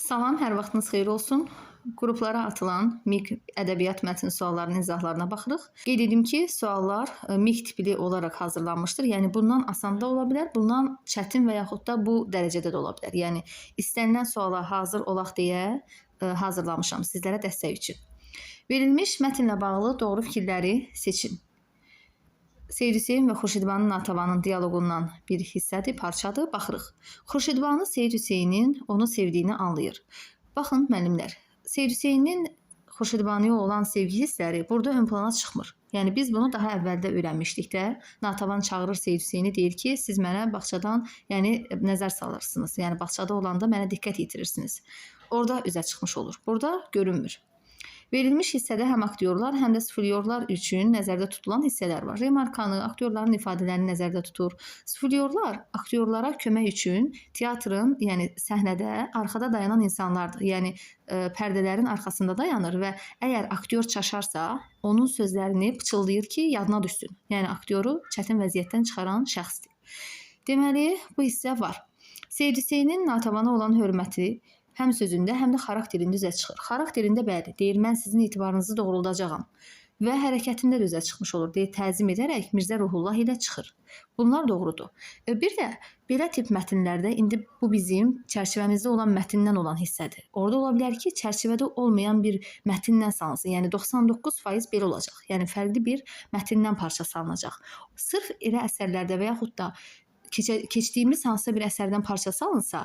Salam, hər vaxtınız xeyir olsun. Qruplara atılan MİQ ədəbiyyat mətni suallarının izahlarına baxırıq. Qeyd edim ki, suallar MİQ tipli olaraq hazırlanmışdır. Yəni bundan asan da ola bilər, bundan çətin və yaxud da bu dərəcədə də ola bilər. Yəni istənilən suala hazır olaq deyə hazırlamışam sizlərə dəstək üçün. Verilmiş mətnlə bağlı doğru fikirləri seçin. Seyid Hüseyn və Xurşidbanu Natavanın dialoqundan bir hissədir, parçadır. Baxırıq. Xurşidbanu Seyid Hüseynin onu sevdiyini anlayır. Baxın müəllimlər, Seyid Hüseynin Xurşidbanuya olan sevgi hissləri burada ön plana çıxmır. Yəni biz bunu daha əvvəldə öyrənmişdik də. Natavan çağırır Seyid Hüseyni, deyir ki, siz mənə bağçadan, yəni nəzər salırsınız. Yəni bağçada olanda mənə diqqət yitirirsiniz. Orada üzə çıxmış olur. Burada görünmür. Verilmiş hissədə həm aktyorlar, həm də suflyorlar üçün nəzərdə tutulan hissələr var. Remarkanı, aktyorların ifadələrini nəzərdə tutur. Suflyorlar aktyorlara kömək üçün teatrın, yəni səhnədə arxada dayanan insanlardır. Yəni pərdələrin arxasında dayanır və əgər aktyor çaşarsa, onun sözlərini pıçıldayır ki, yadına düşsün. Yəni aktyoru çətin vəziyyətdən çıxaran şəxsdir. Deməli, bu hissə var. Seyid Hüseynin Natavana olan hörməti həm sözündə, həm də xarakterində üzə çıxır. Xarakterində bəli, deyir, mən sizin etibarınızı doğruldacağam. Və hərəkətində də üzə çıxmış olur. Deyir, təzim edərək Mirzə Ruhullah ilə çıxır. Bunlar doğrudur. Bir də belə tip mətnlərdə indi bu bizim çərçivəmizdə olan mətndən olan hissədir. Orada ola bilər ki, çərçivədə olmayan bir mətndən salınsın. Yəni 99% belə olacaq. Yəni fərqli bir mətndən parça salınacaq. Sırf elə əsərlərdə və yaxud da keçdiyimiz hansısa bir əsərdən parça salınsa,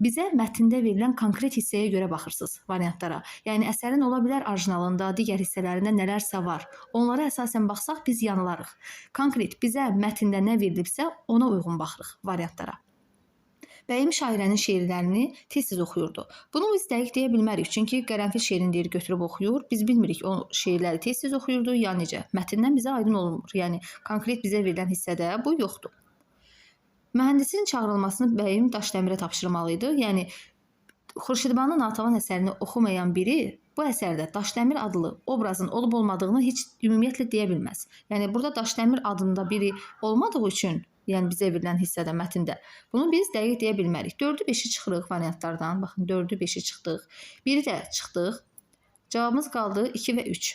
bizə mətndə verilən konkret hissəyə görə baxırsınız variantlara. Yəni əsərin ola bilər orijinalında, digər hissələrində nələrsə var. Onlara əsasən baxsaq biz yanılarıq. Konkret bizə mətndə nə verilibsə, ona uyğun baxırıq variantlara. Bəyim şairənin şeirlərini tez-tez oxuyurdu. Bunu biz dəqiq deyə bilmərik, çünki Qərənfil şeirini deyir götürüb oxuyur. Biz bilmirik o şeirləri tez-tez oxuyurdu ya necə. Mətndən bizə aydın olunmur. Yəni konkret bizə verilən hissədə bu yoxdur. Mühəndisin çağırılmasını bəyim Daşdəmirə tapşırmalı idi. Yəni Xurşidbanu Natavan əsərini oxumayan biri bu əsərdə Daşdəmir adlı obrazın olub olmadığını heç ümumiyyətlə deyə bilməz. Yəni burada Daşdəmir adında biri olmadığı üçün, yəni bizə verilən hissədə, mətndə bunu biz dəqiq deyə bilmərik. 4-ü 5-i çıxırıq variantlardan. Baxın 4-ü 5-i çıxdıq. 1-i də çıxdıq. Cavabımız qaldı 2 və 3.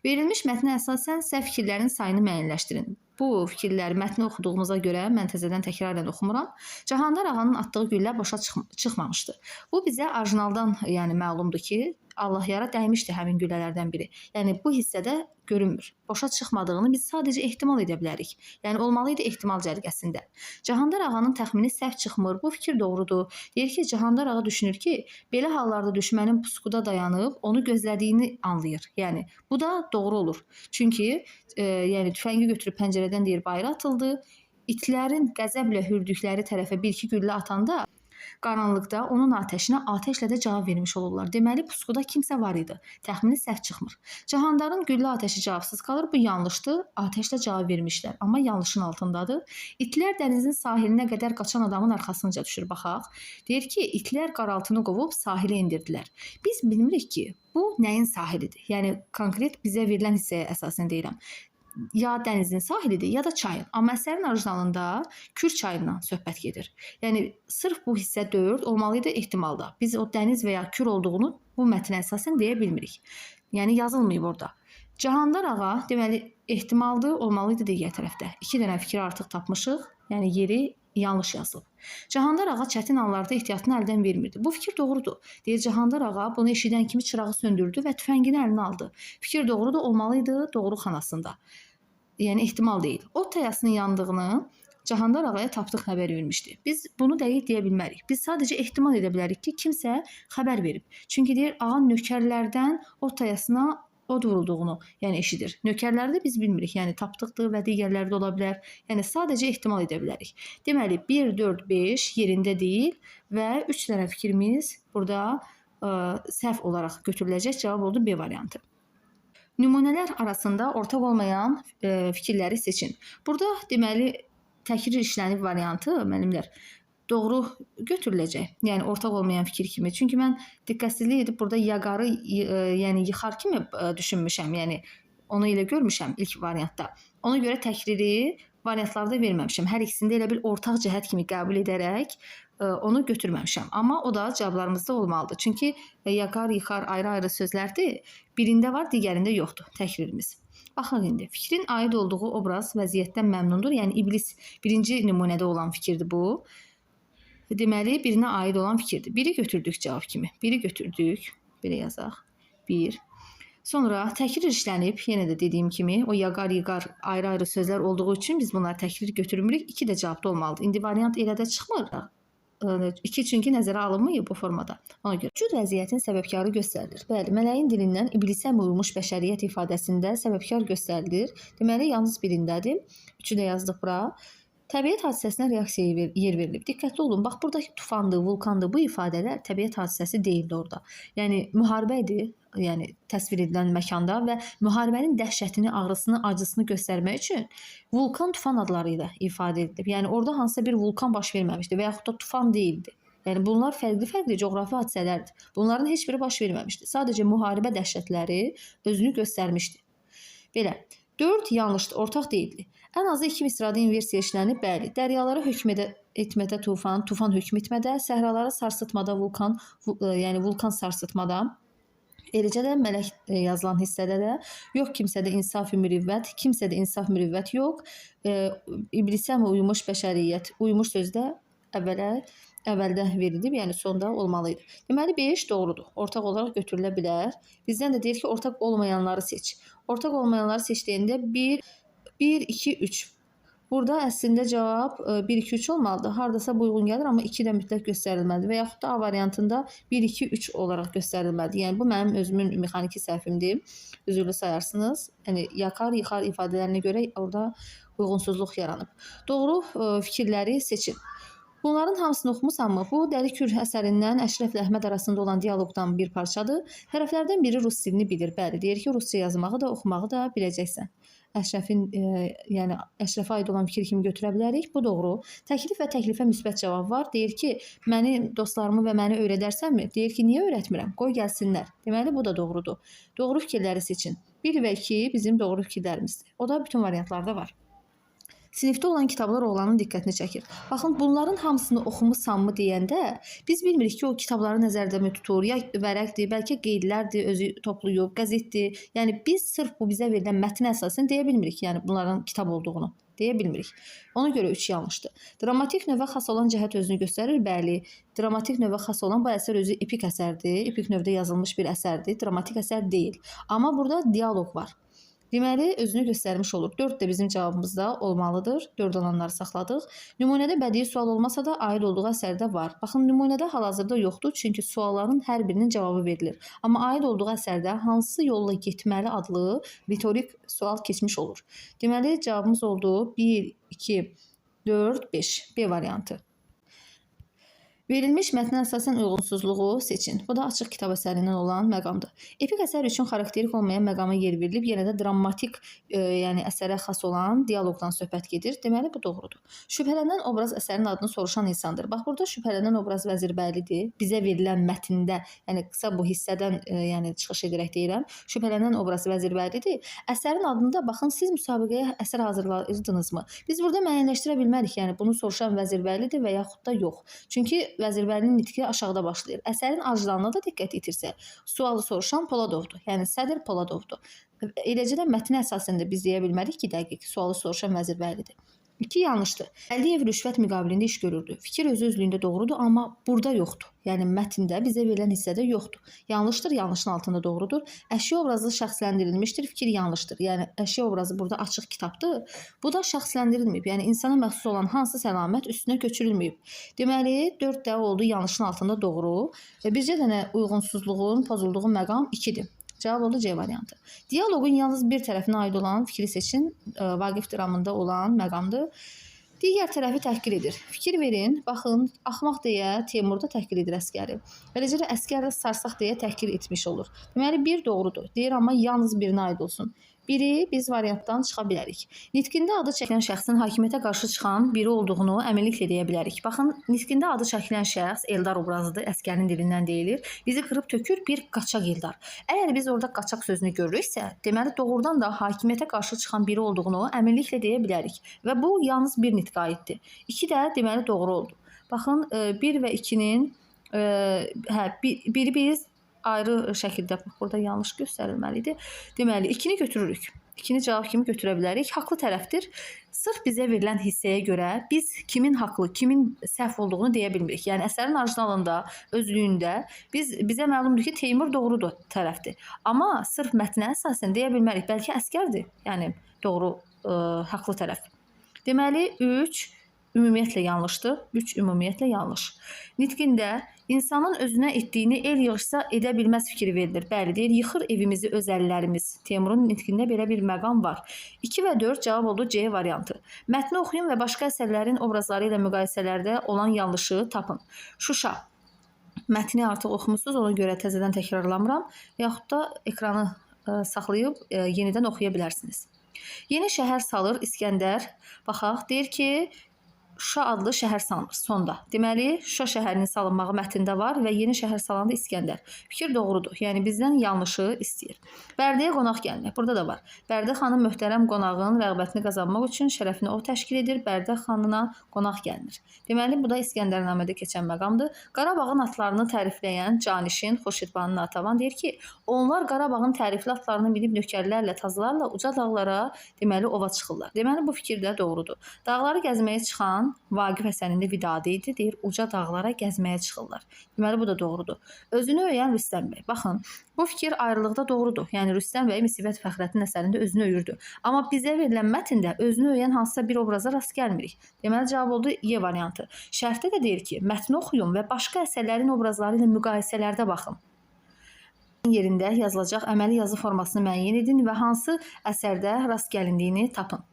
Verilmiş mətnə əsasən səhv fikirlərin sayını müəyyənləşdirin. Bu fikirləri mətni oxuduğumuza görə mən təzədən təkrarən oxumuram. Cahandar ağanın atdığı güllə boşa çıxmamışdı. Bu bizə orijinaldan yəni məlumdur ki, Allahyara dəymişdi həmin güllələrdən biri. Yəni bu hissədə görünmür. Boşa çıxmadığını biz sadəcə ehtimal edə bilərik. Yəni olmalı idi ehtimal cərgəsində. Cahandar ağanın təxmini səhv çıxmır. Bu fikir doğrudur. Deyir ki, Cahandar ağa düşünür ki, belə hallarda düşmənin puskuda dayanıb onu gözlədiyini anlayır. Yəni bu da doğru olur. Çünki yəni tüfəngi götürüb pəncərədən deyir bayıra atıldı. İtlərin qəzəblə hürdükləri tərəfə bir-iki güllə atanda qaranlıqda onun atəşinə atəşlə də cavab vermiş olurlar. Deməli, puskuda kimsə var idi. Təxmini səhv çıxmır. Cahandarın güllə atəşi cavabsız qalır. Bu yanlışdır. Atəşlə cavab vermişlər, amma yanlışın altındadır. İtlər dənizin sahilinə qədər qaçan adamın arxasınca düşür. Baxaq. Deyir ki, itlər qaraltını qovub sahilə endirdilər. Biz bilmirik ki, bu nəyin sahilidir? Yəni konkret bizə verilən hissəyə əsasən deyirəm. Ya dənizin sahilidir, ya da çayın. Amma əsərin orijinalında Kür çayından söhbət gedir. Yəni sırf bu hissə 4 olmalı idi ehtimalda. Biz o dəniz və ya Kür olduğunu bu mətnə əsasən deyə bilmirik. Yəni yazılmayıb orada. Cahandar ağa deməli ehtimaldır, olmalı idi digər tərəfdə. 2 dənə fikir artıq tapmışıq. Yəni yeri yanlış yazılıb. Cahandar ağa çətin anlarda ehtiyatını əldən vermirdi. Bu fikir doğrudur. Deyir Cahandar ağa bunu eşidən kimi çırağı söndürdü və tüfəngini əlinə aldı. Fikir doğrudur, olmalı idi doğru xanasında. Yəni ehtimal deyil. Od tayasının yandığını Cahandar ağaya Tapdıq xəbər vermişdi. Biz bunu dəqiq deyə bilmərik. Biz sadəcə ehtimal edə bilərik ki, kimsə xəbər verib. Çünki deyir ağa nökərlərdən od tayasına od vurulduğunu, yəni eşidir. Nökərləri də biz bilmirik. Yəni Tapdıqdır və digərləri də ola bilər. Yəni sadəcə ehtimal edə bilərik. Deməli 1, 4, 5 yerində deyil və 3 dənə fikrimiz burada səhv olaraq götürüləcək. Cavab oldu B variantı. Nümunələr arasında ortaq olmayan fikirləri seçin. Burada deməli təkrir işlənib variantı müəllimlər doğru götürüləcək. Yəni ortaq olmayan fikir kimi. Çünki mən diqqətsizlik edib burada yaqarı yəni yıxar kimi düşünmüşəm. Yəni onu elə görmüşəm ilk variantda. Ona görə təkriri variantlarda verməmişəm. Hər ikisində elə bir ortaq cəhət kimi qəbul edərək Onu götürməmişəm. Amma o da cavablarımızda olmalıdır. Çünki yaqar, yıxar ayrı-ayrı sözlərdir. Birində var, digərində yoxdur təkririmiz. Baxın indi. Fikrin aid olduğu obraz vəziyyətdən məmnundur. Yəni iblis birinci nümunədə olan fikirdir bu. Deməli, birinə aid olan fikirdir. Biri götürdük cavab kimi. Biri götürdük. Belə yazaq. 1. Sonra təkrir işlənib, yenə də dediyim kimi, o yaqar, yıqar ayrı-ayrı sözlər olduğu üçün biz bunları təkrir götürmürük. 2 də cavabda olmalıdır. İndi variant elə də çıxmır. 2 çünki nəzərə alınmayıb bu formada. Ona görə cür vəziyyətin səbəbkarı göstərilir. Bəli, mələyin dilindən iblisə uymuş bəşəriyyət ifadəsində səbəbkar göstərilir. Deməli, yalnız birindədir. 3-ü də yazdıq bura. Təbiət hadisəsinə reaksiya yer verilib. Diqqətli olun. Bax, buradakı tufandır, vulkandır. Bu ifadələr təbiət hadisəsi deyildi orada. Yəni müharibə idi, yəni təsvir edilən məkanda və müharibənin dəhşətini, ağrısını, acısını göstərmək üçün vulkan, tufan adları ilə ifadə edilib. Yəni orada hansısa bir vulkan baş verməmişdi və yaxud da tufan deyildi. Yəni bunlar fərqli-fərqli coğrafi hadisələrdir. Bunların heç biri baş verməmişdi. Sadəcə müharibə dəhşətləri özünü göstərmişdi. Belə. 4 yanlışdır, ortaq deyildi. Ən azı 2 misrada inversiya işlənib, bəli. Dəryalara hökm etmədə tufan, tufan hökm etmədə, səhraları sarsıtmada vulkan, yəni vulkan sarsıtmada. Eləcə də mələk yazılan hissədə də yox kimsədə insaf mürüvvət, kimsədə insaf mürüvvət yox. İblisə uymuş bəşəriyyət, uymuş sözdə əvvəldə verilib, yəni sonda olmalı idi. Deməli 5 doğrudur. Ortaq olaraq götürülə bilər. Bizdən də deyir ki, ortaq olmayanları seç. Ortaq olmayanları seç deyəndə 1, 1, 2, 3. Burada əslində cavab 1, 2, 3 olmalıdır. Hardasa bu uyğun gəlir, amma 2 də mütləq göstərilməlidir. Və yaxud da A variantında 1, 2, 3 olaraq göstərilməlidir. Yəni bu mənim özümün mexaniki səhvimdir. Üzürlü sayarsınız. Yəni yakar, yıxar ifadələrinə görə orada uyğunsuzluq yaranıb. Doğru fikirləri seçin. Bunların hamısını oxumusanmı? Bu Dəli Kür əsərindən Əşrəflə Əhməd arasında olan dialoqdan bir parçadır. Hərflərdən biri rus dilini bilir. Bəli, deyir ki, rusca yazmağı da, oxumağı da biləcəksən. Əşrəfin, yəni Əşrəfə aid olan fikir kimi götürə bilərik. Bu doğru. Təklif və təklifə müsbət cavab var. Deyir ki, məni, dostlarımı və məni öyrədərsənmi? Deyir ki, niyə öyrətmirəm? Qoy gəlsinlər. Deməli, bu da doğrudur. Doğru fikirləri seçin. 1 və 2 bizim doğru fikirlərimizdir. O da bütün variantlarda var. Sinifdə olan kitablar oğlanın diqqətini çəkir. Baxın, bunların hamısını oxumusanmı deyəndə biz bilmirik ki, o kitabları nəzərdə mi tutur, ya vərəqdir, bəlkə qeydlərdir, özü toplayıb, qəzetdir. Yəni biz sırf bu bizə verilən mətnə əsasən deyə bilmirik, yəni bunların kitab olduğunu deyə bilmirik. Ona görə 3 yanlışdır. Dramatik növə xas olan cəhət özünü göstərir. Bəli, dramatik növə xas olan bu əsər özü epik əsərdir. Epik növdə yazılmış bir əsərdir. Dramatik əsər deyil. Amma burada dialoq var. Deməli, özünü göstərmiş olur. 4 də bizim cavabımızda olmalıdır. 4 olanları saxladıq. Nümunədə bədii sual olmasa da aid olduğu əsərdə var. Baxın, nümunədə hal-hazırda yoxdur, çünki sualların hər birinin cavabı verilir. Amma aid olduğu əsərdə hansı yolla getməli adlı ritorik sual keçmiş olur. Deməli, cavabımız oldu 1, 2, 4, 5. B variantı. Verilmiş mətnə əsasən uyğunsuzluğu seçin. Bu da açıq kitab əsərindən olan məqamdır. Epik əsər üçün xarakterik olmayan məqama yer verilib. Yenə də dramatik, yəni əsərə xas olan dialoqdan söhbət gedir. Deməli, bu doğrudur. Şübhələnən obraz əsərin adını soruşan insandır. Bax, burada şübhələnən obraz Vəzirbəylidir. Bizə verilən mətndə, yəni qısa bu hissədən yəni çıxış edərək deyirəm. Şübhələnən obraz Vəzirbəylidir. Əsərin adında baxın, siz müsabiqəyə əsər hazırladınızmı? Biz burada müəyyənləşdirə bilmərik. Yəni bunu soruşan Vəzirbəylidir və yaxud da yox. Çünki Vəzirbəlinin nitqi aşağıda başlayır. Əsərin aclanına da diqqət itirsək, sualı soruşan Poladovdur. Yəni sədr Poladovdur. Eləcə də mətnə əsasən də biz deyə bilmərik ki, dəqiq sualı soruşan Vəzirbəlidir. 2 yanlışdır. Əliyev rüşvət müqabilində iş görürdü. Fikir özü özlüyündə doğrudur, amma burada yoxdur. Yəni mətndə bizə verilən hissədə yoxdur. Yanlışdır, yanlışın altında doğrudur. Əşya obrazı şəxsləndirilmişdir, fikir yanlışdır. Yəni əşya obrazı burada açıq kitabdır. Bu da şəxsləndirilməyib. Yəni insana məxsus olan hansısa əlamət üstünə köçürülməyib. Deməli 4 də oldu yanlışın altında doğru. Və bircə dənə uyğunsuzluğun pozulduğu məqam 2-dir. Cavab oldu C variantı. Dialoqun yalnız bir tərəfinə aid olan fikri seçin. Vaqif dramında olan məqamdır. Digər tərəfi təhqir edir. Fikir verin, baxın, axmaq deyə Teymur da təhqir edir əskəri. Beləcə də əskər də sarsaq deyə təhqir etmiş olur. Deməli, bir doğrudur. Deyir, amma yalnız birinə aid olsun. Biri biz variantdan çıxa bilərik. Nitqində adı çəkilən şəxsin hakimiyyətə qarşı çıxan biri olduğunu əminliklə deyə bilərik. Baxın, nitqində adı çəkilən şəxs Eldar obrazıdır, əskərin dilindən deyilir. Bizi qırıb tökür bir qaçaq Eldar. Əgər biz orada qaçaq sözünü görürüksə, deməli doğrudan da hakimiyyətə qarşı çıxan biri olduğunu əminliklə deyə bilərik. Və bu yalnız bir nitqə aiddir. 2 də deməli doğru oldu. Baxın, 1 və 2-nin biri biz ayrı şəkildə, burada yanlış göstərilməli idi. Deməli, 2-ni götürürük. 2-ni cavab kimi götürə bilərik. Haqlı tərəfdir. Sırf bizə verilən hissəyə görə biz kimin haqlı, kimin səhv olduğunu deyə bilmirik. Yəni əsərin orijinalında, özlüyündə bizə məlumdur ki, Teymur doğrudur tərəfdir. Amma sırf mətnə əsasən deyə bilmərik. Bəlkə Əsgərdir. Yəni doğru, haqlı tərəf. Deməli 3 ümumiyyətlə yanlışdır. 3 ümumiyyətlə yanlış. Nitqində insanın özünə etdiyini el yığışsa edə bilməz fikri verilir. Bəli, deyir, yıxır evimizi öz əllərimiz. Teymurun nitqində belə bir məqam var. 2 və 4 cavab oldu C variantı. Mətni oxuyun və başqa əsərlərin obrazları ilə müqayisələrdə olan yanlışı tapın. Şuşa. Mətni artıq oxumusunuz, ona görə təzədən təkrarlamıram. Yaxud da ekranı saxlayıb yenidən oxuya bilərsiniz. Yeni şəhər salır İskəndər. Baxaq, deyir ki, Şuşa adlı şəhər salınır sonda. Deməli, Şuşa şəhərinin salınmağı mətndə var və yeni şəhər salan da İskəndər. Fikir doğrudur. Yəni bizdən yanlışı istəyir. Bərdəyə qonaq gəlmək. Burada da var. Bərdə xanım möhtərəm qonağın rəğbətini qazanmaq üçün şərəfini o təşkil edir. Bərdə xanına qonaq gəlinir. Deməli, bu da İskəndərnamədə keçən məqamdır. Qarabağın atlarını tərifləyən Canişin Xurşidbanu Natavan deyir ki, onlar Qarabağın tərifli atlarını minib nökərlərlə, tazlarla uca dağlara, deməli, ova çıxırlar. Deməli, bu fikir də doğrudur. Dağları gəzməyə çıxan Vaqif əsərində Vidadi idi. Deyir, uca dağlara gəzməyə çıxırlar. Deməli, bu da doğrudur. Özünü öyən Rüstəm bəy. Baxın, bu fikir ayrılıqda doğrudur. Yəni, Rüstəm bəy Müsibət Fəxrəddin əsərində özünü öyürdü. Amma bizə verilən mətndə özünü öyən hansısa bir obraza rast gəlmirik. Deməli, cavab oldu Y variantı. Şərtdə də deyir ki, mətni oxuyun və başqa əsərlərin obrazları ilə müqayisələrdə baxın. Yerində yazılacaq əməli yazı formasını müəyyən edin və hansı əsərdə rast gəlindiyini tapın.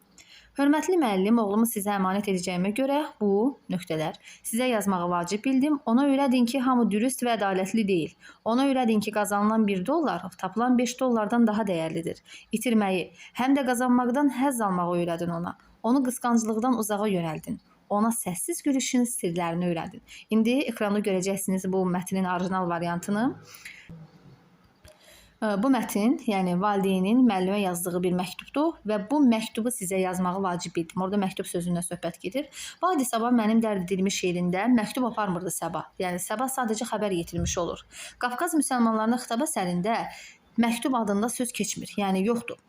Hörmətli müəllim, oğlumu sizə əmanət edəcəyimə görə bu nöqtələr sizə yazmağı vacib bildim. Ona öyrədin ki, hamı dürüst və ədalətli deyil. Ona öyrədin ki, qazanılan 1 dollar tapılan 5 dollardan daha dəyərlidir. İtirməyi, həm də qazanmaqdan həzz almağı öyrədin ona. Onu qısqanclıqdan uzağa yönəldin. Ona səssiz gülüşün sirlərini öyrədin. İndi ekranda görəcəksiniz bu mətnin orijinal variantını. Bu mətin, yəni valideynin müəllimə yazdığı bir məktubdur və bu məktubu sizə yazmağı vacib bildim. Orada məktub sözündən söhbət gedir. Vadi Sabah mənim dərd edilmiş şeirində məktub aparmırdı Səbah. Yəni Səbah sadəcə xəbər yetirmiş olur. Qafqaz müsəlmanlarına xitab əsərində məktub adında söz keçmir. Yəni yoxdur.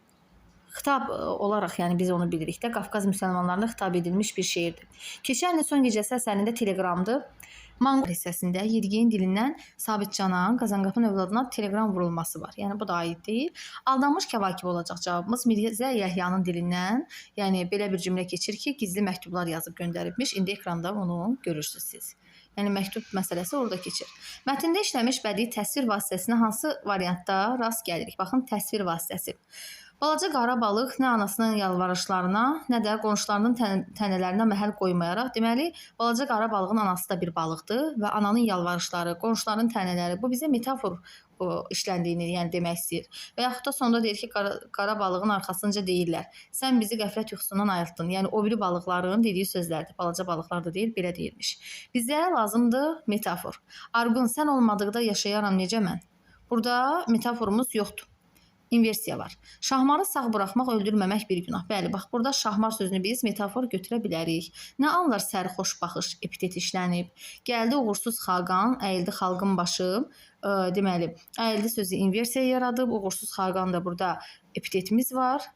Xitab olaraq, yəni biz onu bilirik də, Qafqaz müsəlmanlarına xitab edilmiş bir şeirdir. Keçən ilin son gecəsi əsərində telegramdır. Manqurt hissəsində Yedigeyin dilindən Sabitcana, Qazanqapının övladına teleqram vurulması var. Yəni bu da aid deyil. Aldanmış kəvakib olacaq cavabımız. Mirzə Yəhyanın dilindən, yəni belə bir cümlə keçir ki, gizli məktublar yazıb göndəribmiş. İndi ekranda onu görürsünüz siz. Yəni məktub məsələsi orada keçir. Mətndə işləmiş bədii təsvir vasitəsinə hansı variantda rast gəlirik? Baxın, təsvir vasitəsi. Balaca qara balıq nə anasının yalvarışlarına, nə də qonşularının tənələrinə məhəl qoymayaraq, deməli, balaca qara balığın anası da bir balıqdır və ananın yalvarışları, qonşuların tənələri, bu bizə metafor işləndiyini, yəni demək istəyir. Və yaxud da sonda deyir ki, qara balığın arxasınca deyirlər, sən bizi qəflət yuxusundan ayıltdın. Yəni o biri balıqların dediyi sözlərdir. Balaca balıqlar da deyir, belə deyirmiş. Bizə lazımdır metafor. Arğın, sən olmadıqda yaşayaram necə mən? Burada metaforumuz yoxdur. İnversiya var. Şahmarı sağ buraxmaq, öldürməmək bir günah. Bəli, bax burada şahmar sözünü biz metafor götürə bilərik. Nə anlar sərxoş baxış epitet işlənib. Gəldi uğursuz xaqan, əyildi xalqın başı. Deməli, əyildi sözü inversiya yaradıb. Uğursuz xaqan da burada epitetimiz var.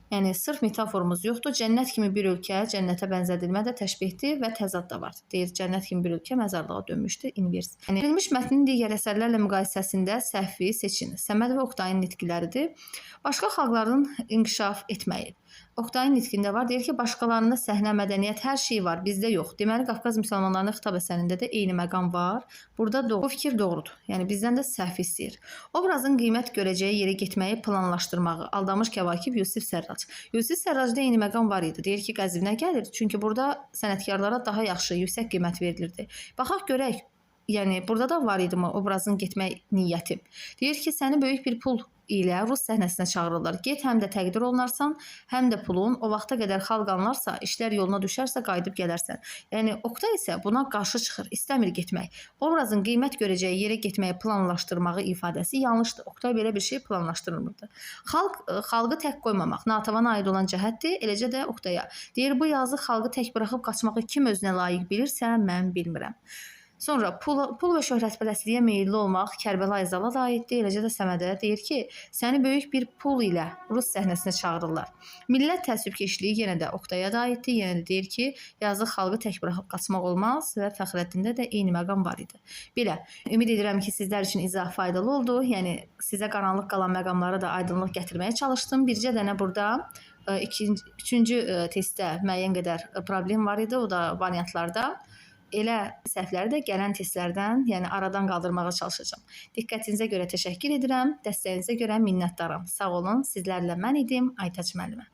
Yəni sırf metaforumuz yoxdur. Cənnət kimi bir ölkə, cənnətə bənzədilmə də təşbihdir və təzad da var. Deyir, cənnət kimi bir ölkə məzarlığa dönmüşdür. İnvers. Yəni verilmiş mətnin digər əsərlərlə müqayisəsində səhvi seçin. Səməd və Oqtayın nitqləridir. Başqa xalqların inkişaf etməyi. Oqtayın nitqində var. Deyir ki, başqalarında səhnə, mədəniyyət, hər şey var, bizdə yox. Deməli, Qafqaz müsəlmanlarına xitab əsərində də eyni məqam var. Burada bu fikir doğrudur. Yəni bizdən də səhv istəyir. Obrazın qiymət görəcəyi yerə getməyi planlaşdırmağı. Aldanmış kəvakib Yusif Sərrac. Yusif Sərracda eyni məqam var idi. Deyir ki, Qəzvinə gəlir. Çünki burada sənətkarlara daha yaxşı, yüksək qiymət verilirdi. Baxaq görək. Yəni burada da var idi obrazın getmək niyyəti. Deyir ki, səni böyük bir pul ilə rus səhnəsinə çağırırlar. Get, həm də təqdir olunarsan, həm də pulun. O vaxta qədər xalq anlarsa, işlər yoluna düşərsə qayıdıb gələrsən. Yəni Oqtay isə buna qarşı çıxır, istəmir getmək. Obrazın qiymət görəcəyi yerə getməyi planlaşdırmağı ifadəsi yanlışdır. Oqtay belə bir şey planlaşdırmırdı. Xalqı tək qoymamaq Natavana aid olan cəhətdir, eləcə də Oqtaya. Deyir, bu yazıq xalqı tək buraxıb qaçmağı kim özünə layiq bilirsə, mən bilmirəm. Sonra pul və şöhrətpərəstliyə meyilli olmaq Kərbəlayı Zala da aiddir, eləcə də Səmədə. Deyir ki, səni böyük bir pul ilə rus səhnəsinə çağırırlar. Millət təəssübkeşliyi yenə də Oqtaya da aiddir. Yenə də deyir ki, yazıq xalqı tək buraxıb qaçmaq olmaz və Fəxrəddində də eyni məqam var idi. Belə, ümid edirəm ki, sizlər üçün izah faydalı oldu. Yəni sizə qaranlıq qalan məqamlara da aydınlıq gətirməyə çalışdım. Bircə dənə burada üçüncü testdə müəyyən qədər problem var idi, o da variantlarda. Elə səhvləri də gələn testlərdən, yəni aradan qaldırmağa çalışacağam. Diqqətinizə görə təşəkkür edirəm, dəstəyinizə görə minnətdaram. Sağ olun, sizlərlə mən idim, Aytaç müəllimə.